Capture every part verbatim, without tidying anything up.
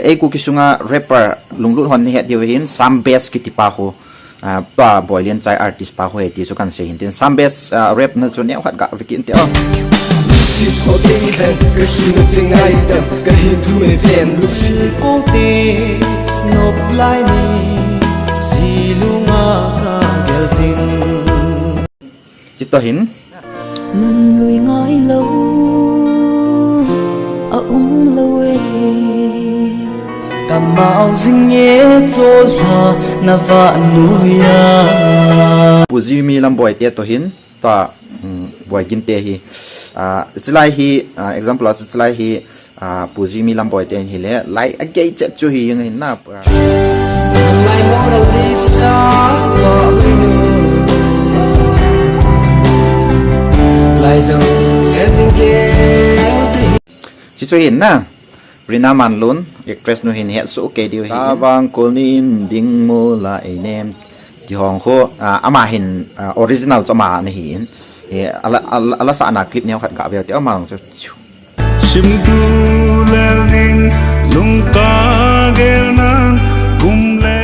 Ei Kuki sunga rapper lunglut hon nahet diu hin Sam Best kiti pa khu, ah, tua Boilen chai artist pa khu ahi ti chu kan sei hin tin. Sam Best, ah, rap na chu neo khat ga ve kit in te o. Lusi phote leng ka hin chengai tam, ka hin thu me ven lusi. Phote nop lai ni, zilunga ka gel jing. Chito hin. Nun lui ngai lo, a um lo e. Kamau jing e chol ha na va nuia. Pu Jimmy Lamboi te to hin, ta, um, Boigin te hi. Ah, chilai hi, ah, example a chu chilai hi, ah, Pu Jimmy Lamboi te hin hile, lai a gei chet chu hi jeng hin na. Lai Mona Lisa, pa ui nu. Lai dong, everything girl, te hi. Chi chu hin na. Rina Manlun, actress nu hin het su kei diu hi. Savang kol ni in ding mo la ei nem. Ti hong khu, ah, ama hin, ah, original chu ama na hi in. Eh, ala, ala, ala sa na clip neo khat ga ve te ama hong chu. Sim tu le ling lung ka gel nan kum le.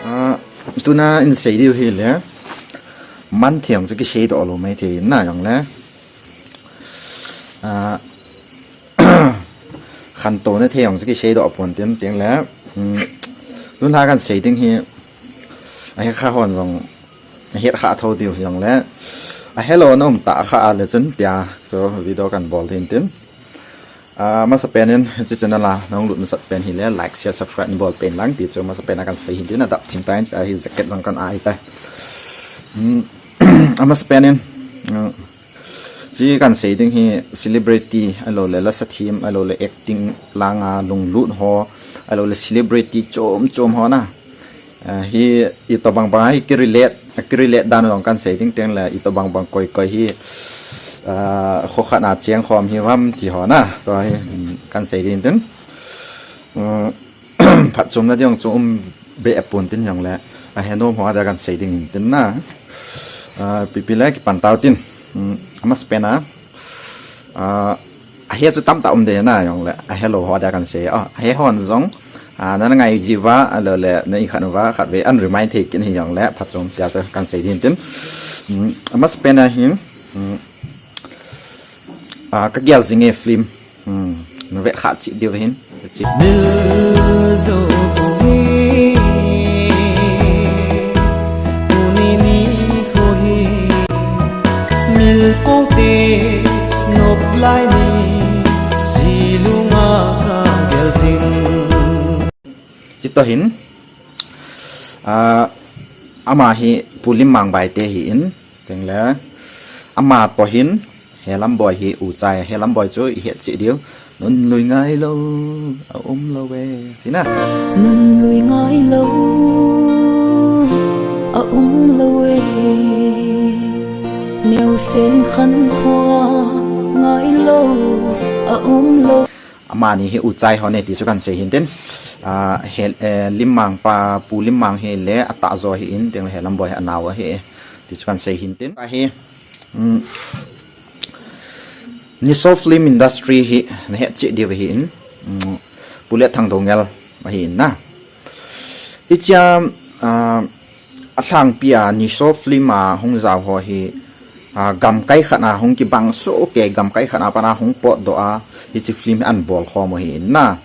Ah, tuna in sei diu hi le, man thei jong chu kisei doh lou mai thei in na jong le. Ah, khantou na thei jong chu kisei doh pon tin teng le. Um, tuna kan sei ding hi, a he kha hon jong, a het kha tho diu jong le. A helou na um ta kha a le chun tia, chu video kan bol ding tin. Ah, masa pen in, hiche channel a, nahung lut masat pen hile, like, share, subscribe, nabol pen lang, ti chu masa pen a kan sei hin tin, adap thim tan, a hi jacket jong kan ai tai. Hmm, a masa pen in, hmm, chi kan sei ding hi, celebrity, ahilou le, lasa thim, ahilou le, acting langa, lunglut ho, ahilou le, celebrity chom chom ho na. Ah, hi itobang bang hi ki relate, ki relate dan jong kan sei ding teng le itobang bang koi koi hi, ah, kho khat na cheng khom hi vam ti ho na. Tua hi, um, kan sei ding tin. Um, phatchomna ding chu um be a pon tin jong le. A he nom ho a dia kan sei ding tin na. Ah, pipi le kipan tau tin. Um, a masa pen a. Ah, a he chu tamtah um de na jong le, a helou ho dia kan sei. Ah, a he hon jong, ah, na ngai ji uva, ahilou le, na i khan uva, khat ve an remind thei kin hi jong le, phatchom tia chu kan sei din tin. Um, a masa pen a hin, um, ah, ka gel jing e film. Um, na vet kha chi diu hin. Mil zo ko hi, tuni ni ko hi, mil ko te nop lai ni, zilunga ka gel jing. Chito hin, ah, ama hi Pu Limmang Baite hi in, teng le, ama to hin, He Lamboi hi u chai, He Lamboi chu i het cheh diu. Nun lui ngai lo, a um lo ve. Tina. Nun lui ngai lo, a um lo ve. Neo sen khan khua ngai lo, a um lo. Amani hi u chai ho ne ti chu kan sei hin tin. Ah, he, eh, Limmang pa, Pu Limmang hi le a ta zo hi in, tin He Lamboi hi a nao hi. Ti chu kan sei hin tin. Ahi, um, Niso film industry hi na het cheh diu hi in, um, Pu Letthang Doungel ahi in na. Hichia, ah, a lhangpi a Niso film a hung jao ho hi, ah, gamkai khat a hung kibang soh kei, gamkai khat a pat a hung potdoh a, hiche film hi an bol khom u hi in na.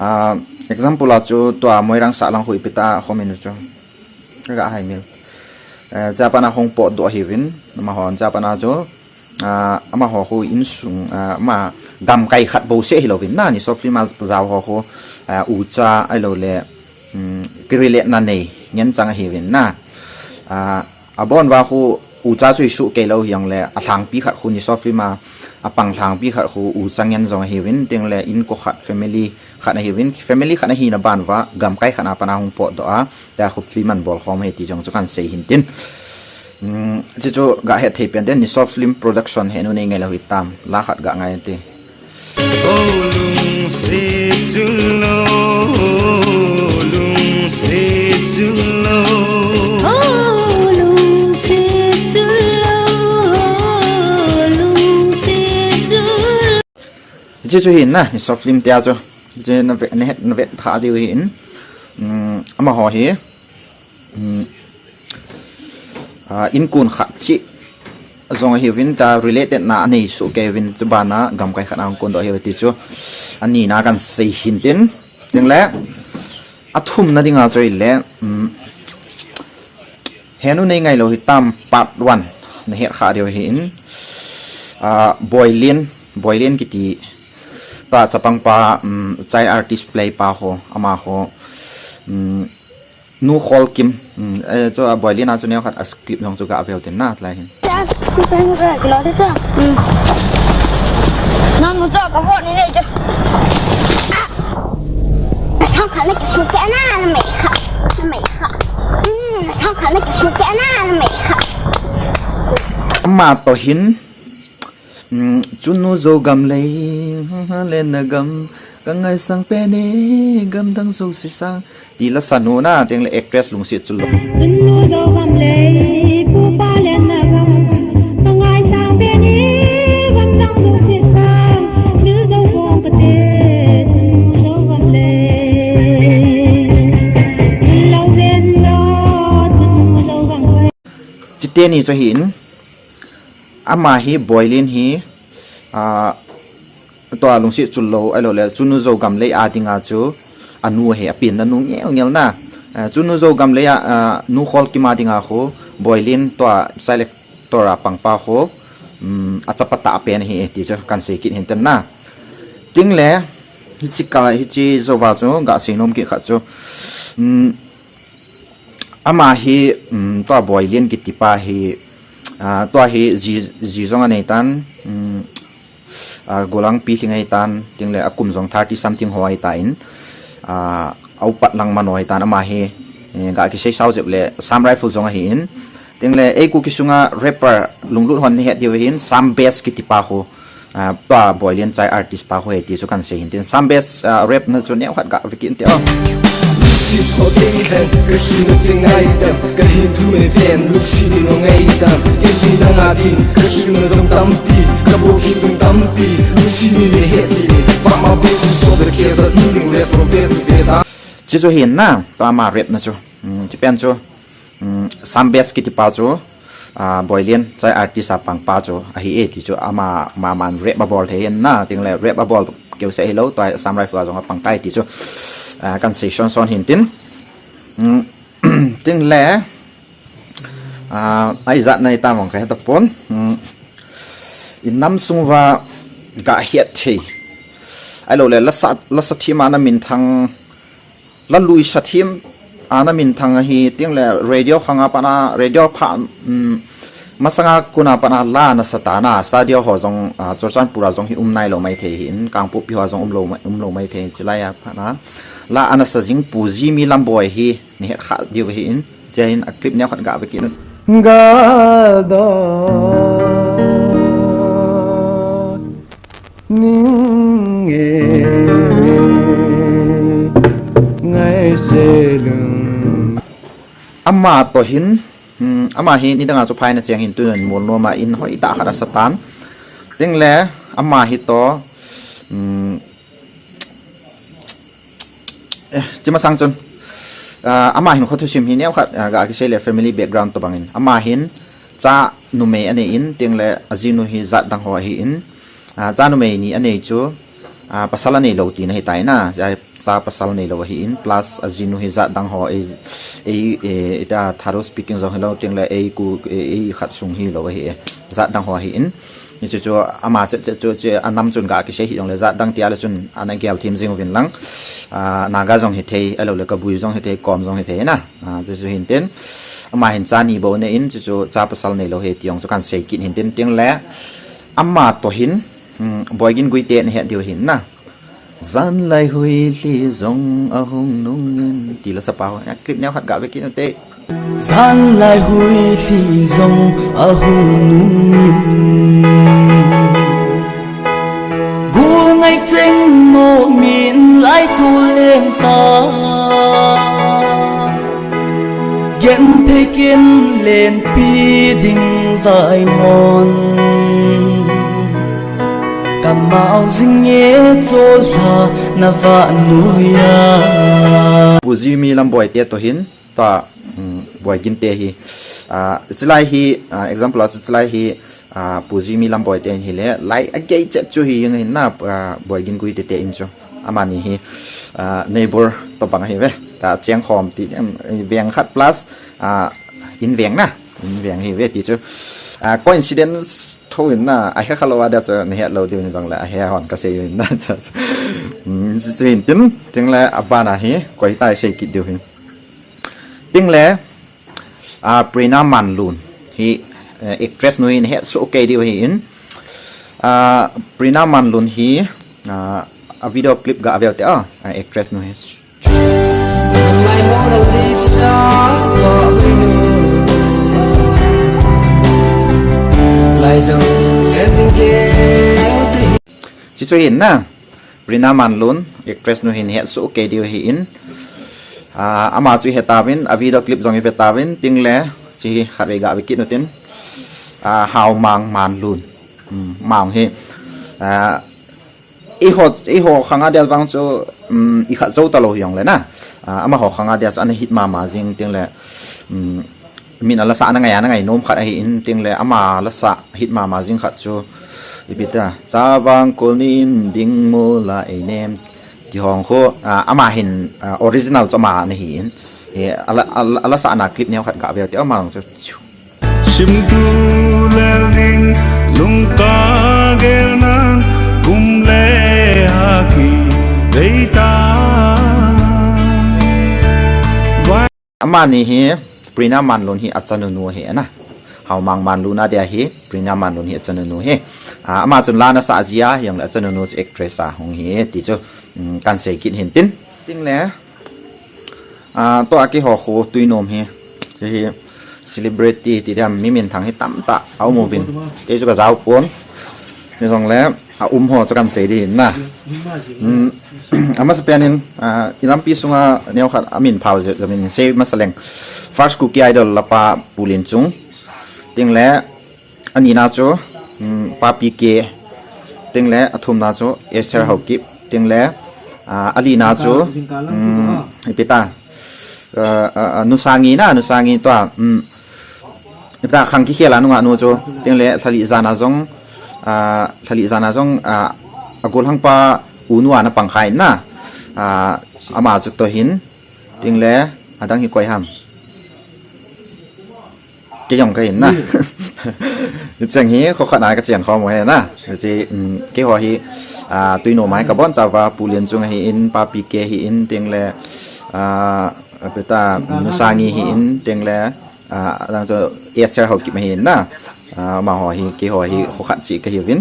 Ah, example a chu tua Moirang Sahlang khu ipi ta khom in u chu. Ka ga hai mil. Eh, Japan a hung potdoh ahiuvin, amahon Japan a chu, ah, amaho khu insung, ah, ama gamkai khat bou seh hilouvin na, Niso film a jao ho khu, ah, ucha ahilou le, um, ki relate na nei ngen chang ahiuvin na. Ah, abon uva khu ucha chu isoh kei lou hijongle, a lhangpi khat khu Niso film a, a pang lhangpi khat khu ucha ngen jong ahiuvin, tin le inko khat family khat ahiuvin, family khat ahina ban uva, gamkai khat a pat a hung potdoh a, tia khu film an bol khom u hi ti jong chu kan sei hin tin. Chuchu ga het thei pen den, Ni Soft Film Production, Henu Nei Ngailou Hitam, la khat ga ngai te. Chuchu hi na, Ni Soft Film tia chu. Chuchu na vet, na het, na vet tha diu hi in. Amaho hi Inkon khat cheh jong ahiuvin, ta related na anei soh kei uvin, chubana gamkai khat a hung kondoh ahiuve ti chu anina kan sei hin tin. Tin le, athumna dinga chu ahile, Henu Nei Ngailou Hitam part one na het kha diu ahin, Boilin, Boilin kiti pa chapang pa, child artist play pa ho, amaho, Nu Kholkim. Chu a Boilin a chu neokhat a clip jong chu ga veu tin na lai hin. Cha, ku pen re kilo de cha. Nang mu cha ka vo ni nei cha. Na sang khat na kisu ke na, na mei kha. Na mei kha. Na sang khat na kisu ke na, na mei kha. Ama toh hin, Chunu Zogam lei, lenna gam, ka ngaisang pen e, gamdang jouse sang, ti la sanu na, tin le actress Lungset Chunlou. Chunu Zogam lei, pupa lenna gam, ka ngaisang pen e, gamdang jouse sang, mil jou kong kate, Chunu Zogam lei, mil lou ven lo, Chunu Zogam lei. Chiteni chu ahin, ama hi Boilin hi, tua Lungset Chunlou ahilou le Chunu Zogam lei a dinga chu anu ahi, apenna nu ngeungeu na. Chunu Zogam lei a, Nu Kholkim a dinga khu Boilin tua child actor a pangpa khu, achapa tah pen ahi ti chu kan sei kit hin tin na. Tin le, hiche ka, hiche jouva chu ga sei nom kit khat chu, ama hi, tua Boilin kiti pa hi, tua hi ji, ji jong anei tan, gollhang pilhing ahi tan, tin le akum jong thirty something ho ahi tan, a upat lang mano ahi tan, ama hi, ga kisei sao jep le Sam Rifle jong ahin, tin le ei Kuki sunga rapper lunglut hon nahet diu ahin, Sam Best kiti pa khu, tua Boilin child artist pa khu ahi ti chu kan sei hin tin, Sam Best rap na chu neokhat ga ve kit inte o. Lungset ho kei lhang, ka hina che ngaidam, ka hin thu me ven, lungset ni no ngaidam, kei hi nanga din, ka hina jong tampi, ka bol hi jong tampi, lungset ni me het ni, pa ma be so da ke da ni le pro ve ve sa. Chuchu hin na, tua ama rap na chu. Chupen chu, Sam Best kiti pa chu, Boilin child artist a pangpa chu ahi e ti chu ama, ama man rap abol thei hin na, tin le rap abol keu seh hilou, tua Sam Rifle a jong apang tai ti chu, kan sei son son hin tin. Tin le, a ijat na ita mong ka he tapon. I nam sung uva ga het thei, ahilou le lasa, lasa thim a na minthang, la lui sa thim a na minthang ahi, tin le radio khang a pat a, radio pha, masanga kon a pat a la ana sa tan a, studio ho jong, Churachandpur a jong hi um nailou maithei hin, Kangpokpi ho a jong umlou mai, umlou maithei, chulai a pat a la ana sa jing Pu Jimmy Lamboi hi nahet kha diu ahin, chuin a clip neokhat ga ve kit un. Ga da ning e ngai se lung. Ama toh hin, ama hi nidang a chu phaina cheng hin tun mol nom a in hoitah khat asa tan. Tin le ama hi toh, chi masang chun, ama hin khothusim hi neokhat ga kisei le family background tobang in, ama hin cha numei anei in, tin le ajinu hi jat dang ho ahi in, cha numei ni anei chu, pasal aneilou tina ahitai na, cha pasal neilou ahi in, plus ajinu hi jat dang ho, ei, ei, ita Thadou speaking jong hilou, tin le ei Ku, ei khat sung hilou ahi e, jat dang ho ahi in. Hichu chu ama chet chet chu, chu anam chun ga kisei hi jong le jat dang tia le chun ana gel thim jing uvin lang, Naga jong hithei, ahilou le Kabui jong hithei, Kom jong hithei na. Chuchu hin tin, ama hin cha ni bou anei in, chuchu cha pasal neilou ahi ti jong chu kan sei kit hin tin, tin le ama toh hin, Boigin Guite nahet diu ahin na. Janlai huilhi jong ahung nung in, ti lasa pa ho. A clip neokhat ga ve kit un te. Zanlai huili jong ahung nungin, gul ngai cheng nomin lai tu leng ta. Genthei kin lenpi ding vai mon, kamau jing nge cholha na va nuia. Pu Jimmy Lamboi te toh hin ta, um, Boigin te hi, ah, chulai hi, ah, example a chu chulai hi, ah, Pu Jimmy Lamboi te hin hile, lai a gei chet chu hi jeng hin na, ah, Boigin Guite te in chu. Amani hi, ah, neighbor tobang ahi ve. Ta cheng khom ti, um, veng khat plus, ah, in veng na. In veng ahi ve ti chu. Ah, coincidence tho in na, ahe kha lou a dia chu, nahet lou diu hin jong le, ahe hon kasei in na. Um, chu hin tin, tin le abana hi, koi tai sei kit diu hin. Tin le, ah, Prina Manlun hi, eh, actress nu hi nahet soh kei diu hi in. Ah, Prina Manlun hi, ah, a video clip ga ve te, ah, actress nu hi. Chi chu hin na, Prina Manlun, actress nu hin het soh kei diu hi in. Ah, ama chu he tauvin, a video clip jong i ve tauvin, tin le, chi hi khat ve ga ve kit nu tin. Ah, Haomang Manlun. Hmm, Mang hi. Ah, Eiho, eiho khang a dia vang chu, um, i khat jou ta lou hi jong le na. Ah, amaho khang a dia chu ana hit mama jing tin le, um, min a la sa na ngai a na ngai nom khat ahi in tin le ama la sa hit mama jing khat chu ipi ta, Chavang Kol ni in ding mo la ei nem ti hong kho, ah, ama hin, ah, original chu ama na hi in. He, a la, a la, a la sa na clip neo khat ga ve te ama jong chu. Chu. Simtu lel ding lungka gel nan kum le haki veita. Amani hi Prina Manlun hi achanu nu hi na. Haomang Manlun a dia hi Prina Manlun hi achanu nu hi. Ah, ama chun la na sa jia, jong le achanu nu chu actress a hung hi ti chu, um, kan sei kit hin tin. Tin le, ah, tua keiho khu Tuinom hi, chu hi celebrity ti diam mi minthang hi tamtah a um uvin. Kei chu ka jao pon. Ni jong le, a um ho chu kan sei di na. Um, amasa pen in, ah, i lampi sunga neo khat a min phao je, je min sei masa leng. First Kuki Idol lapa Pu Lenchung. Tin le, ani na chu, um, Pa P K, tin le, athum na chu, Esther Haokip, tin le, ah, ali na chu, um, ipi ta, ah, ah, ah, Nu Sangi na, Nu Sangi tua, um, ipi ta, Khang Kikhel a nunga nu chu, tin le, Lhali Jana jong, ah, Lhali Jana jong, ah, a golhang pa U nu a na pang khai na, ah, ama chu toh hin, tin le, adang hi koi ham. Kei jong ka hin na. Cheng hi, kho khat na ka chen kho mo he na. Chi, um, keiho hi, ah, Tuinom a hi ka bon chauva, Pu Lenchung hi in, Pa P K hi in, tin le, ah, api ta, Nu Sangi hi in, tin le, ah, adang chu Esther Haokip hi in na. Ah, amaho hi, keiho hi, kho khat chi ka hi uvin.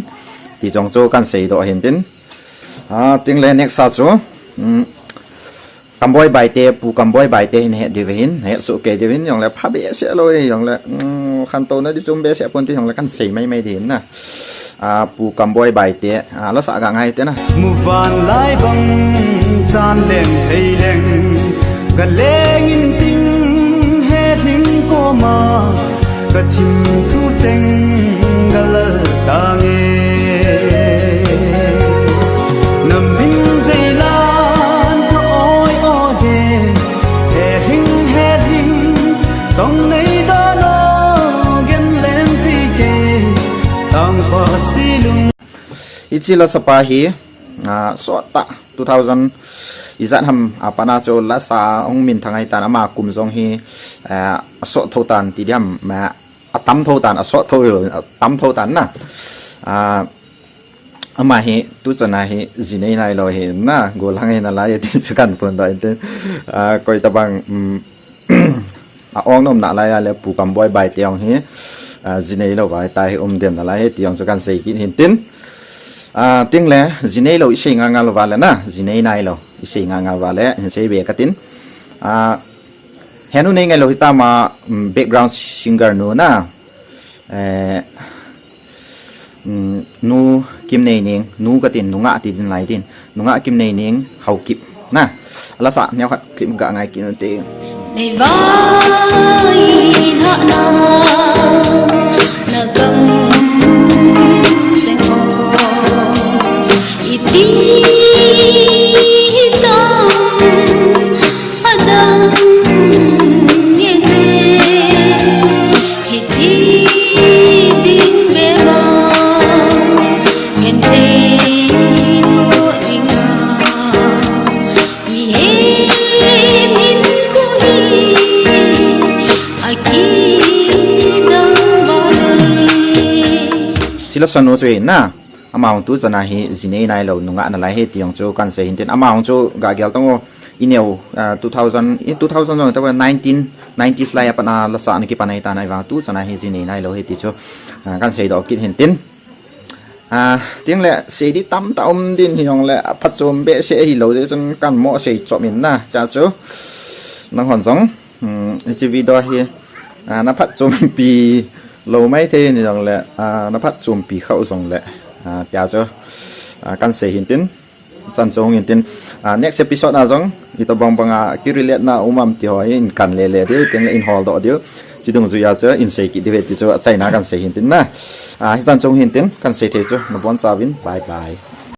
Ti jong chu kan sei doh hin tin. Ah, tin le next a chu, um, Kamboi Baite, Pu Kamboi Baite hin het diu hin, het soh kei diu hin, jong le pha behseh lou hi, jong le, um, khantouna di chom behseh pon ti jong le kan sei mai mai di hin na. Ah, Pu Kamboi Baite, ah, la sa ga ngai te na. Muvanlai bang chan leng thei leng, ka leng in ting he hling koma, ka thim thu cheng ka lal ta nge. Nam ding zeilan ka oi o je, he hling, he hling, tong nei da lo, gen leng ti ke, tang pa silung. Hichi la sapa hi, ah, sot ta, two thousand, ijat ham, ah, pana chu la sa hung minthang ahi tan ama kum jong hi, ah, asot tho tan ti diam, ma, atam tho tan, asot tho, atam tho tan na. Ah, ama hi, tu chana hi, ji nei nai lou hi na, golhang hi na lai, ti chu kan pun doi te. Ah, koi tabang, um, a ong nom na lai a le Pu Kamboi Baite jong hi, ah, ji nei lou vai ta hi um den na lai hi, ti jong chu kan sei kit hin tin. Ah, tin le, ji nei lou i sei nga nga lou va le na, ji nei nai lou i sei nga nga va le, hin sei be ka tin. Ah, Henu nei ngailou hitama, um, background singer nu na. Eh, um, nu Kimneining, nu katin, nungah ti din lai din. Nungah Kimneining, Haokip na. Alasa, neokhat clip ga ngai kit ute. Nei vai lhahna, na kam seng o. Iti hitam, adang nge te. Hiti ding beba, ngen te tho dinga. Mihem hinkho hi akidang vale. Chila sanu chu na, amahon tu chana hi jinei nailou nungah nalai ahi ti jong chu kahin sei hintin, amahon chu ga gel tang o, ineo, ah, two thousand, in two thousand jong tah nineteen nineties lai a pat a lasa ana kipan ahi tan ahivang tu chana hi jinei nailou ahi ti chu, ah, kahin seidoh kit hintin. Ah, tingle sei di tamtah um din hijongle, ah, phatchom behseh hilou jeh chun kahin mo sei chom in na, chua chu nanghon jong, um, hiche video hi, ah, na phatchompi lou maithei in hijongle, ah, na phatchompi khah u jongle, ah, tia chu, ah, kahin sei hintin, chan chu hung hintin, ah, next episode a jong itobang banga ki relate na um am ti ho hi in kan lele diu, tingle in holdoh diu, chudungjuiya chu in sei kit diu ahi ti chu achaina kahin sei hintin na. Ah, hichan chu hung hintin, kahin sei thei chu nabonchauvin, bye bye.